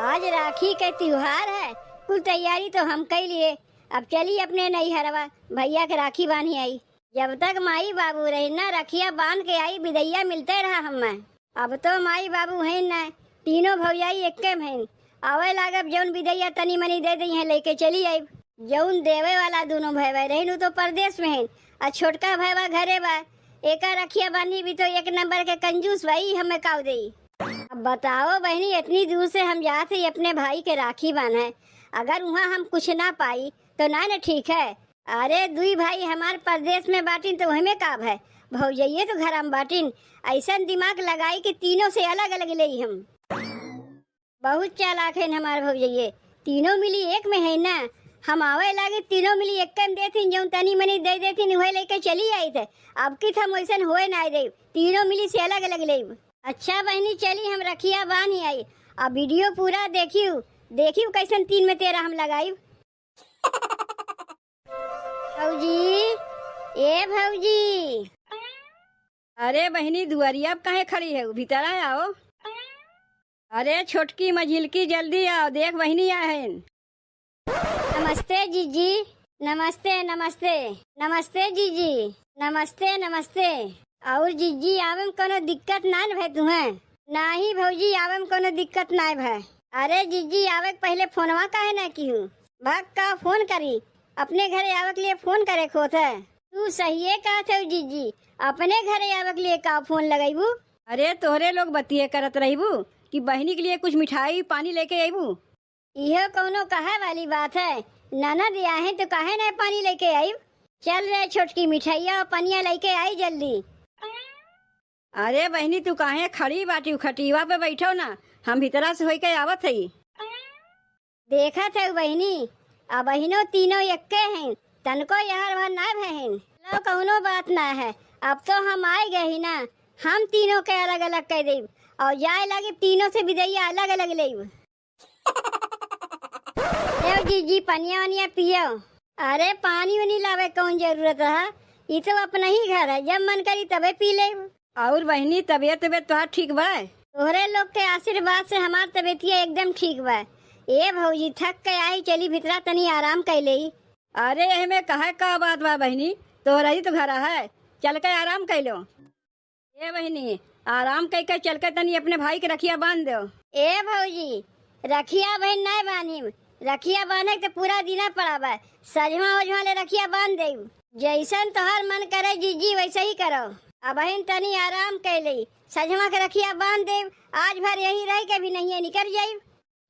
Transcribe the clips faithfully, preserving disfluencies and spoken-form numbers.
आज राखी के त्योहार है, कुल तैयारी तो हम कइ लिए। अब चली अपने नैहरवा, भइया के राखी बान्ही आई। जब तक माई बाबू रही ना, रखिया बान्ह के आई, बिदइया मिलते रहा हमें। अब तो माई बाबू हैं ना, तीनों भौजाई एक्के में हैं। आवे लागब, जौन बिदइया तनी मनी दे दइहैं, लइके चली आइब। जौन देवे वाला दूनों भइया रहिन, उ तो परदेस में हैं, आ छोटका भइया घरे बा। एका रखिया बान्ही भी तो एक नंबर के कंजूस बा, ई हमें काव देई। अब बताओ बहिनी, इतनी दूर से हम जात हई अपने भाई के राखी बान्हे, अगर उहाँ हम कुछ ना पाई तो ना न ठीक है। अरे दुई भाई हमार परदेस में बाटिन तो ओहमे का भय, भौजइये तो घरा में बाटिन। अइसन दिमाग लगाई कि तीनों से अलग अलग लेई हम। बहुत चालाक हैं हमार भौजइये, तीनों मिली एक में है ना। हम आवे लागी, तीनों मिली एक्के में देथिन, जौन तनी मनी दे देथिन, उहे लइके चली आइत है। अब की हम वइसन होए नाहीं देब, तीनों मिली से अलग अलग लेब। अच्छा बहिनी, चली हम रखिया बान्ही आई, आ वीडियो पूरा देखिउ, देखिउ कइसन तीन में तेरह हम लगाइब। भौजी, ए भौजी। अरे बहिनी, दुआरिया पे काहे खड़ी है, भीतर आव। अरे छोटकी मझिलकी, जल्दी आव, देख बहिनी आए हैं। नमस्ते जीजी। नमस्ते, नमस्ते। नमस्ते जीजी। नमस्ते, नमस्ते। अउर जीजी, आवे में कोनो दिक्कत नाहीं न भय तुहें? नाहीं भौजी, आवे में कोनो दिक्कत नाहीं भय। अरे जीजी, आवे के पहिले फोनवा काहे ना किहू? भक का फोन करी, अपने घरे आवे के लिए फोन करे के होत है। तू सहिए कहत हऊ जीजी, अपने घरे आवे के लिए का फोन लगइबू? अरे तोहरे लोग बतिये करत रहिबू कि बहिनी के लिए कुछ मिठाई पानी लेके अइबू। इहो कउनो कहे वाली बात है? ननद आए हैं तो काहे नाहीं पानी लइके आइब? चल रे छोटकी, मिठइया अउर पनिया लइके आई जल्दी। अरे बहिनी, तू काहे खड़ी बाटिउ? खटिवा पे बइठो ना, हम भीतरा से होइके आवत हई। देखत हऊ बहिनी, अबहिनो तीनों एक्के हैं, तनको यहर वहर नाहीं भय हैं। चलो कउनो बात नाहीं है, अब तो हम आइ गए ही ना, हम तीनों के अलग अलग कइ देब अउर जाए लागी तीनों से बिदइया अलग अलग लेब। लेव जीजी, पनिया वनिया पियो। अरे पानी वनी लावे कउन जरूरत रहा, ई तो अपना ही घर है, जब मन करी तबे पी लेब। अउर बहिनी, तबियत तबियत तोहार ठीक बा? तोहरे लोग के आशीर्वाद से हमार तबियतिया एकदम ठीक बा। ए भौजी, थक के आई, चली भीतरा तनी आराम कइ लेई। अरे एहमे कहे का बात बा बहिनी, तोहरा ही तो घरा है, चल के आराम कइ लो। ए बहिनी, आराम कइ के चल के तनी अपने भाई के रखिया बांध देव। ए भौजी, रखिया बहिन नाहीं बांधिम, रखिया बांधे के तो पूरा दिना पड़ा बा। सजमा ओजमा ले रखिया बांध देब। जइसन तोहर मन करे जीजी वइसे ही करो। अबहिन तनी आराम कइ लेई, सजमा के रखिया बांध देब। आज भर यहीं रहि के भी नहिये निकर जाइब।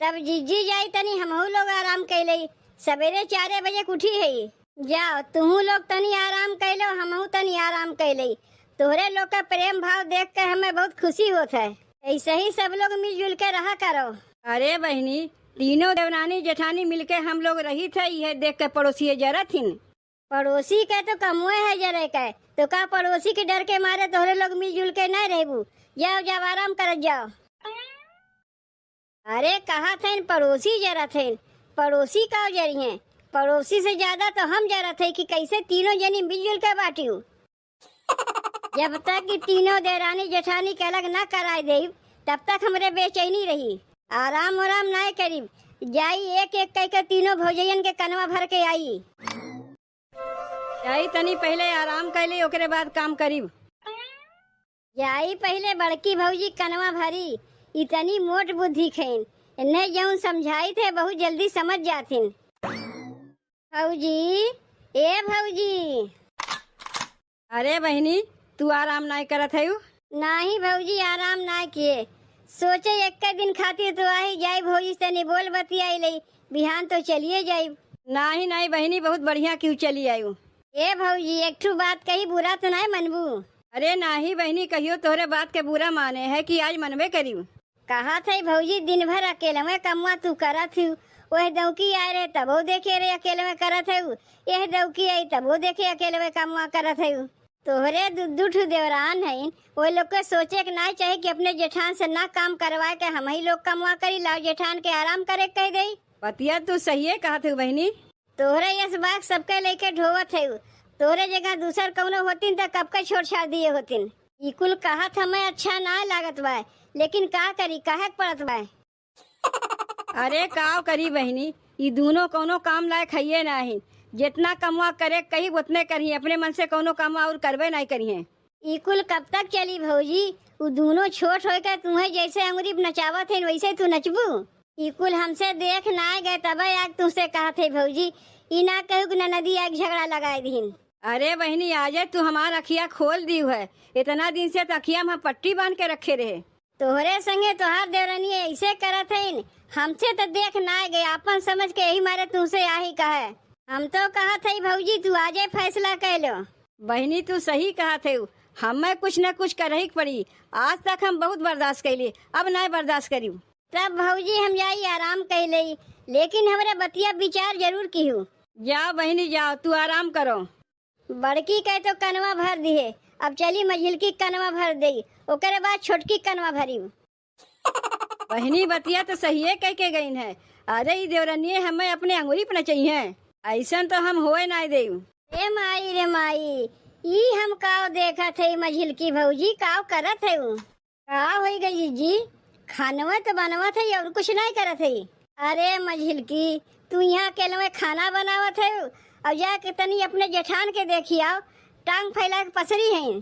तब जीजी जाई तनी हमहू लोग आराम कइ लेई। सबेरे चारे बजे के उठी हई। जाव, तुहू लोग तनी आराम कइ लो, हमहू तनी आराम कइ लेई। तोहरे लोग का प्रेम भाव देख के हमें बहुत खुशी होत है। अइसे ही सब लोग मिलजुल के रहा करो। अरे बहिनी, तीनों देवरानी जेठानी मिलके हम लोग रहित है, इहे देख के पड़ोसिये जरत हिन। पड़ोसी के तो कमुए है जरे के, तो का पड़ोसी के डर के मारे तोहरे लोग मिलजुल के नाहीं रहबू? जाव, जाव, आराम करत जाव। अरे कहत हइन पड़ोसी जरत हइन, पड़ोसी का जरिहें? पड़ोसी से ज्यादा तो हम जरत है कि कइसे तीनों जनी मिलजुल के बाटिउ। जब तक कि तीनों देरानी जेठानी के अलग ना कराइ देब, तब तक हमरे बेचैनी रही। आराम ओराम नाहीं करिब, जाई एक एक कइ के तीनों भौजइयन के कनवा भर के आई। जाई तनी पहिले आराम कइ लेई, ओकरे बाद काम करिब। जाई पहिले बड़की भौजी कनवा भरी, इतनी मोट बुद्धि खेन, इन्हें जउन समझाइत है बहुत जल्दी समझ जाथिन। भौजी, ए भौजी। अरे बहिनी, तू आराम नाहीं करत हयू? नाहीं भौजी, आराम नाहीं किए। सोचे एक्के दिन खातिर तो आही जाई भौजी से तनी बोल बतियाई लेई, बिहान तो चलिए जाई। नाहीं, नाहीं बहिनी, बहुत बढ़िया किहू चली आयू। ए भौजी, एक ठू बात कही, बुरा तो नाहीं मनबू? अरे नाहीं बहिनी, कहियो तोहरे बात के बुरा माने है कि आज मनबे करिउ। कहत है भौजी, दिन भर अकेलवे कमवा तू करत हू। ओह दौकी आए रहे तबो देखे रहे अकेलवे करत हू, एह दौकी आई तबो देखे अकेलवे कमवा करत हू। तोहरे दू, दू ठू देवरान हईन, ओह लोग के सोचे के नाहीं चाही कि अपने जेठान से ना काम करवाए के हमही लोग कमवा करी, लाओ जेठान के आराम करे के कह देई। बतिया तू सहिए कहत हू बहिनी। तोहरे यस बाग सबके लेके ढोवत हऊ। तोहरे जगह दूसर कउनो होतिन त कब के छोड़ छाड़ दिए होतिन। ई कुल कहत हमें अच्छा ना लागत बा, लेकिन का करी, कहे के पड़त बा। अरे काव करी बहिनी, ई दूनो कौनो काम लायक हइये नाहीं। जितना कमवा करे कही उतने करही, अपने मन से कौनो काम और करबे नाहीं करिहें। ई कुल कब तक चली भौजी? उ दूनो छोट होय के तुहें जैसे अंगुरी पे नचावत हैं वैसे तू नचबू? ई कुल हमसे देख ना गए तबे आग तुमसे कहत है भौजी। ई ना कहू कि ननदी आग झगड़ा लगाए दीन। अरे बहिनी, आजे तू हमार अखिया खोल दीव है। इतना दिन से तो अखिया में पट्टी बांध के रखे रहे। तोहरे संगे तोहार देवरनी ऐसे करत हईन, हमसे तो देख ना गए, आपन समझ के यही मारे तुमसे आही कहे। हम तो कहत हई भौजी, तू आजे फैसला कर लो। बहिनी, तू सही कहत है, हमें कुछ न कुछ करही के पड़ी। आज तक हम बहुत बर्दाश्त कैली, अब ना बर्दाश्त करी। तब भौजी हम जाई आराम कर लेई, लेकिन हमरे बतिया विचार जरूर किहू। जाओ बहिनी जाओ, तू आराम करो। बड़की कह तो कनवा भर दिहे, अब चली मझिलकी कनवा भर देई, ओकरे बाद छोटकी कनवा भरी। बहिनी बतिया तो सहिए कह के गईन है। अरे ई देवरनिये हमें अपने अंगुरी पर नचइहें, ऐसन तो हम होए ना देऊ। ए माई रे माई, ई हम काव देखत है, मझिलकी भौजी काव करत है उ? का होई गई जीजी? खानवे तो बनवत है और कुछ नहीं करत है। अरे मझिलकी, तू यहाँ अकेलवे खाना बनावत है और जाके तनी अपने जेठान के देखी आओ, टांग फैला के पसरी हैं।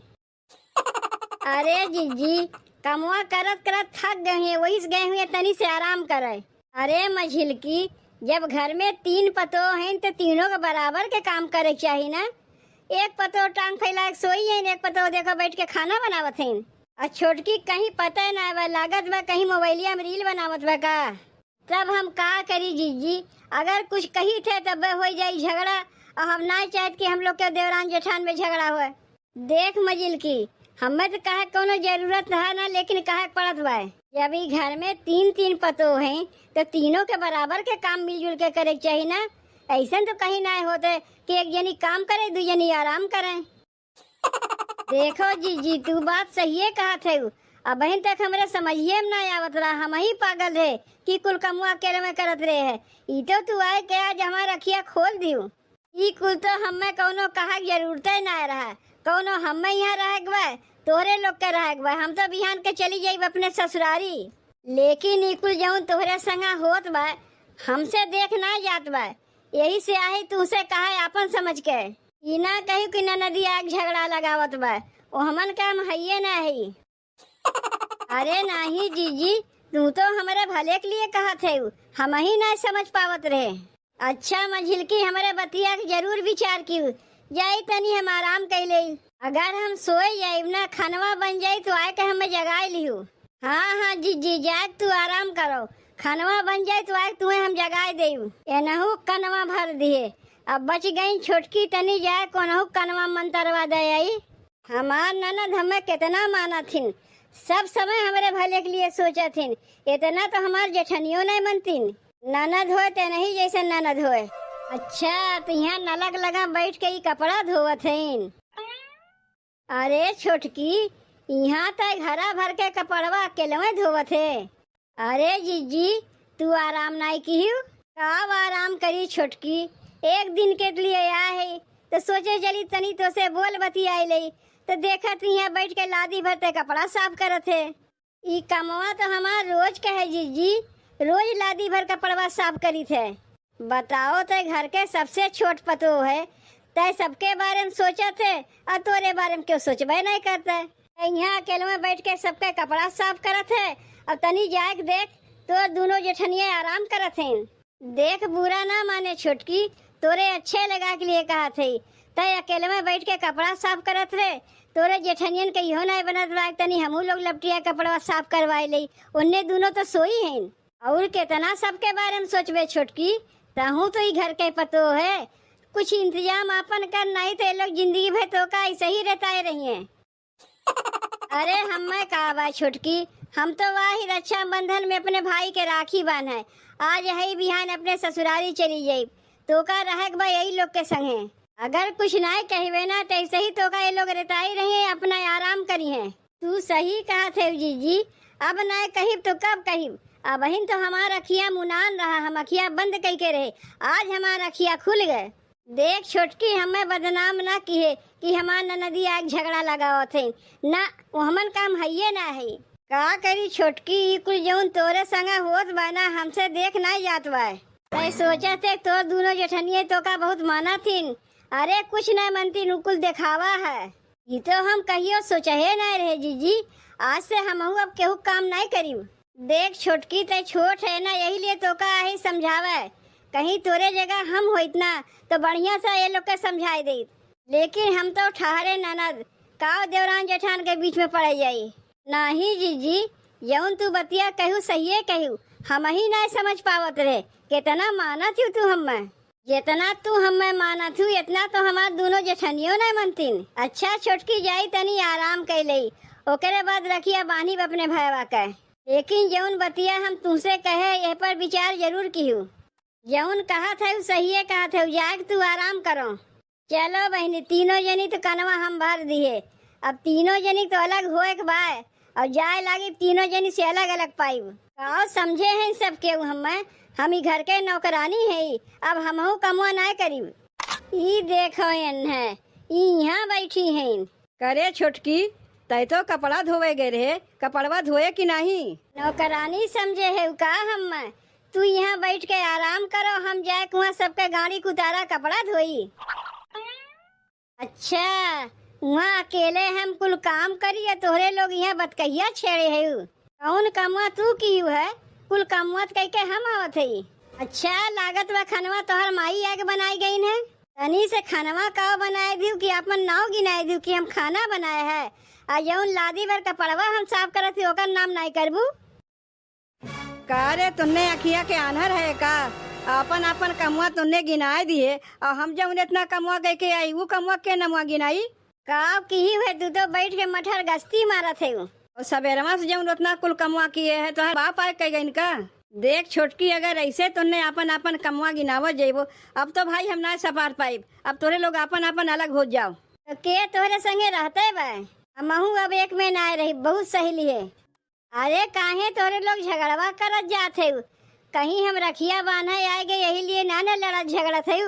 अरे जीजी, कमवा करत करत थक गए हैं, वही से गए हुए तनी से आराम करे। अरे मझिलकी, जब घर में तीन पतोह हैं तो तीनों के बराबर के काम करे के चाही ना। एक पतोह टांग फैला के सोई है, एक पतोह देखो बैठ के खाना बनावत हैं। आ छोटकी कहीं पता ना बा, लागत बा कहीं मोबाइलिया में रील बनावत बा का। तब हम का करी जीजी, अगर कुछ कही थे तब हो जाई झगड़ा। और हम ना चाहत कि हम लोग के देवरान जेठान में झगड़ा होए। देख मजिलकी, हमें तो कहे कोनो जरूरत है ना, लेकिन कहे के पड़त बा। जब ई घर में तीन तीन पतोह हैं तो तीनों के बराबर के काम मिलजुल के करे के चाही ना। ऐसन तो कहीं ना होते कि एक जनी काम करे, दू जनी आराम करें। देखो जीजी, तू बात सहिए कहत है। अबहिन तक हमरे समझिए में ना आवत रहा, हम ही पागल रहे कि कुल कमुआ अकेले में करत रहे है। ई तो तू आए के आज हमार अखिया खोल दियो। ई कुल तो हमें कौनो कहा के जरूरते ना रहा, कौनो हमें यहाँ रहे के बा, तोहरे लोग के रहे के बा। हम तो बिहान के चली जाइब अपने ससुरारी, लेकिन ई कुल जौन तोहरे संगा होत बा, हमसे देख ना जात बा। यही से आही तुहसे कहा आपन समझ के। ई ना कही कि ननदी आग झगड़ा लगावत बा, ओ हमन के हम हइये ना हई। अरे नाही जीजी, तू तो हमरे भले के लिए कहत है, हम ही ना समझ पावत रहे। अच्छा मझिलकी, हमरे बतिया के जरूर विचार कियो। जाई तनी हम आराम कैले। अगर हम सोए जाइब ना, खनवा बन जाई तो आए के हमें जगाए लियो। हाँ हाँ जीजी, जाए तू आराम करो, खनवा बन जाए तो आए तुम्हें हम जगाए देब। एनहू कनवा भर दिए, अब बच गई छोटकी, तनी जाए कोनहू कनवा मंतरवा दे आई। हमार ननद हमें कितना मानत हिन, सब समय हमरे भले के लिए सोचत हिन। इतना तो हमार जेठनियो नहीं मनतीन। ननद होए ते नहीं जैसे ननद होए। अच्छा, तो यहाँ नलक लगा बैठ के ई कपड़ा धोवत हईन। अरे छोटकी, यहाँ तय घरा भर के कपड़वा अकेलवे धोवत है। अरे जीजी, तू आराम नाई किहू? का आराम करी छोटकी, एक दिन के लिए आए है, तो सोचे चली तनी तो से बोल बतियाई ले, तो देखत यहाँ बैठ के लादी भर ते कपड़ा साफ करत है। ई कमवा तो हमार रोज के है जीजी, रोज लादी भर कपड़वा साफ करीत है। बताओ, तय घर के सबसे छोट पतोह है, तय सबके बारे में सोचत है, और तोरे बारे में क्यों सोचबे नहीं करते? तय यहाँ अकेले में बैठ के सबके कपड़ा साफ करत है, और तनी जाए के देख, तोर दोनों जेठनिया आराम करत हैं। देख, बुरा ना माने छोटकी, तोरे अच्छे लगा के लिए कहत है। तय अकेले में बैठ के कपड़ा साफ करत रहे, तोरे जेठनियन के इहो नहीं बनत बा कि तनी हमहू लोग लपटिया कपड़वा साफ करवाए ले। उन्ने दोनों तो सोई हैं। और कितना सबके बारे में सोचबे छोटकी, तहू तो ई घर के पतोह है। कुछ इंतजाम आपन कर, नहीं तो ये लोग जिंदगी भर तो का ऐसे ही रहता है रही हैं। अरे हमें का बा छोटकी, हम तो वाही रक्षाबंधन में अपने भाई के राखी बांधे। आज यही बिहान अपने ससुरारी चली जाइब। तो का रहक बा यही लोग के संगे। अगर कुछ नाय कहबे ना, तो ऐसे ही तो का ये लोग रेताई रही हैं, अपना आराम करी हैं। तू सही कहत है जीजी, अब नाय कहिब तो कब कहिब? अबहिन तो हमार अखिया मुनान रहा, हम अखिया बंद कई के रहे, आज हमार अखिया खुल गए। देख छोटकी, हमें बदनाम ना किहे कि हमार ननदी आग झगड़ा लगावत है। ना, वो हमन काम हइये ना है। का करी छोटकी, ई कुल जउन तोरे संगे होत बा ना, हमसे देख नाहीं जात बा। तै सोचत है तोर दूनो जेठनिये तोका बहुत मानत हीं। अरे कुछ नाहीं मनतीं, उ कुल देखावा है। ई तो हम कहियो सोचहे नाहीं रहे जीजी, आज से हमहू अब केहू काम नाहीं करिब। देख छोटकी, तै छोट है ना, यही लिए तोका आही समझावे। कहीं तोरे जगह हम होइत ना, तो बढ़िया से ये लोग के समझाई देइत। लेकिन हम तो ठहरे ननद, काव देवरान जेठान के बीच में पड़े जाई। नाहीं जीजी, जउन तू बतिया कहू सहिए कहू, हमही नाहीं समझ पावत रहे, केतना मानत हू तू हम्मे। जेतना तू हम्मे मानत हू, एतना तो हमार दूनो जेठनियो नाहीं मनतीं। अच्छा छोटकी, जाई तनी आराम कइ लेई, ओकरे बाद रखिया बान्हिब अपने भयवा के। लेकिन जउन बतिया हम तुहसे कहे, एह पर विचार जरूर किहू। जउन कहत है, उ सहिए कहत है, जाके तू आराम करो। चलो बहिनी, तीनों जनी तो कनवा हम भर दिहे। अब तीनों जनी तो अलग होए के बाय, अउर जाए लागी तीनों जनी से अलग अलग पाइब। काव समझे हैं सब केहू हम्मे, हम ई घर के नौकरानी है, अब हमहू कमवा नाय करिब। ई देखो एन्हे, ई यहाँ बैठी हैं। करे छोटकी, तै तो कपड़ा धोवे गए रहे, कपड़वा धोए कि नाहीं? नौकरानी समझे है का हम्मे? तू यहाँ बैठ के आराम करो, हम जाए के वहाँ सबके गाड़ी के उतारा कपड़ा धोई। अच्छा, वहाँ अकेले हम कुल काम करी या तोहरे लोग यहाँ बतकहिया छेड़े है? कौन कमवा तू किहू है? कुल कमवा त कइके हम आवत हई। अच्छा, लागत बा खनवा तोहर माई आके बनाई गईन है। तनी से खनवा काव बनाए दिहू कि आपन नाव गिनाए दिहू कि हम खाना बनाए है? आ जउन लादी भर कपड़वा हम साफ करत ही ओकर नाम नाई करबू? का रे, तुन्ने अखिया के आन्हर है का? आपन आपन कमवा तुन्ने गिनाए दिहे, अउर हम जउन एतना कमवा कइके आई, उ कमवा के नमवा गिनाई? का किहू है, तू तो बैठ के मठर गश्ती मारत है। अउर सबेरवा से जउन ओतना कुल कमवा किहे है, तोहर बाप आए कह गइन का? देख छोटकी, अगर ऐसे तुन्ने आपन आपन कमवा गिनावत जइबो, अब तो भाई हम ना सपार पाइब। अब तोरे लोग आपन आपन अलग हो जाओ। तो के तोहरे संगे रहते बा? हमहू अब एक में ना रही, बहुत सही लिहे। अरे काहे तोरे लोग झगड़वा करत जात है? कहीं हम रखिया बांधे आए गए, यही लिए ना न लड़त झगड़त है?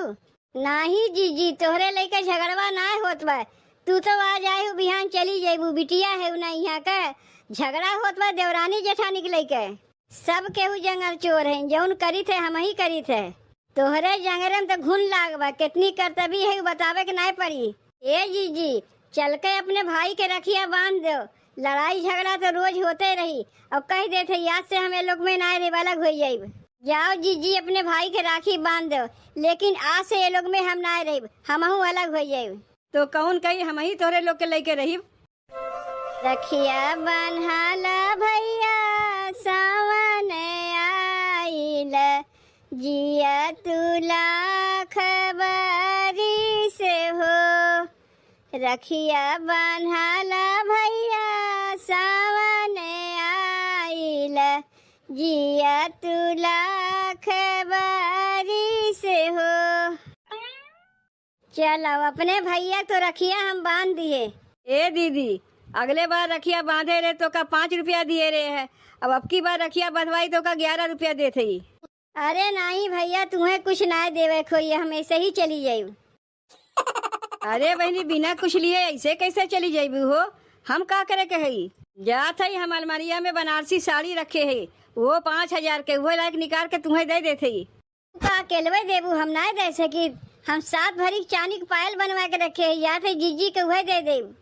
नाहीं जीजी, तोहरे लइके झगड़वा नाय होत बा। तू तो आज आए हो, बिहान चली जइबू। बिटिया है ना यहाँ का, झगड़ा होत बा देवरानी जेठानी के लइके। सब केहू जंगर चोर है, जउन करित है हमही करित है। तोहरे जंगरे में तो घुन लाग बा, केतनी करतबी है उ बतावे के नाय पड़ी। ए जीजी, चल के अपने भाई के रखिया बांध दो। लड़ाई झगड़ा तो रोज होते रही। अब कह देत है, आज से हम ये लोग में नाय रहिब, अलग हो जाइब। जाओ जीजी, अपने भाई के राखी बांध दो, लेकिन आज से ये लोग में हम नाय रहिब, हमहू अलग हो जाइब। तो कौन कही, हमही तोहरे लोग के लइके रहिब। रखिया बन्हाला भैया, सावन आइल, जिया तू लाख बारिश हो। रखिया बन्हाला भैया, सावन आइल, जिया तू लाख बारिश हो। चल, अब अपने भैया तो रखिया हम बांध दिए। ए दीदी, अगले बार रखिया बांधे रहे तो का पाँच रुपया दिए रहे है, अब अबकी बार रखिया बंधवाई तो का ग्यारह रुपया देत हई। अरे नाहीं भैया, तुम्हें कुछ ना देवे खोई, हम ऐसे ही चली जाइब। अरे बहिनी, बिना कुछ लिए ऐसे कैसे चली जाइबू हो? हम का करे के हई? जात हई, हम अलमारिया में बनारसी साड़ी रखे है, वो पाँच हजार के, वो लायक निकाल के तुम्हें दे देत हई। का अकेलवे देबू? हम नाय दे सकित। हम सात भरी के चानी के पायल बनवा के रखे हई, या फिर जीजी के उहे दे देब।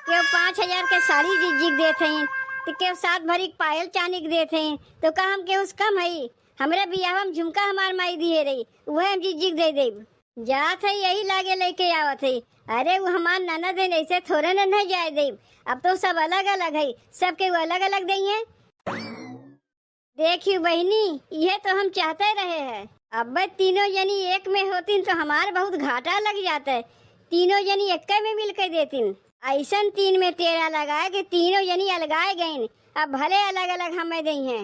केहू पाँच हजार के साड़ी जीजी के देत हईन, तो केहू सात भरी के पायल चानी के देत हईन, तो का हम केहू से कम हई? हमरे बियाह में झुमका हमार माई दिए रही, उहे हम जीजी के दे देब। जात हई, यही लागे लेके आवत हई। अरे, वो हमार ननद है, ऐसे थोड़े न नहीं जाए देब। अब तो सब अलग अलग है, सब केहू अलग अलग दइहे। देखियो बहिनी, इहे तो हम चाहते रहे हैं। अब तीनों जनी एक में होतिन तो हमार बहुत घाटा लग जाता है। तीनों जनी एक में मिल के देतिन। ऐसन तीन में तेरह लगाए कि तीनों जनी अलगाए गईन। अब भले अलग अलग हमें दइहे।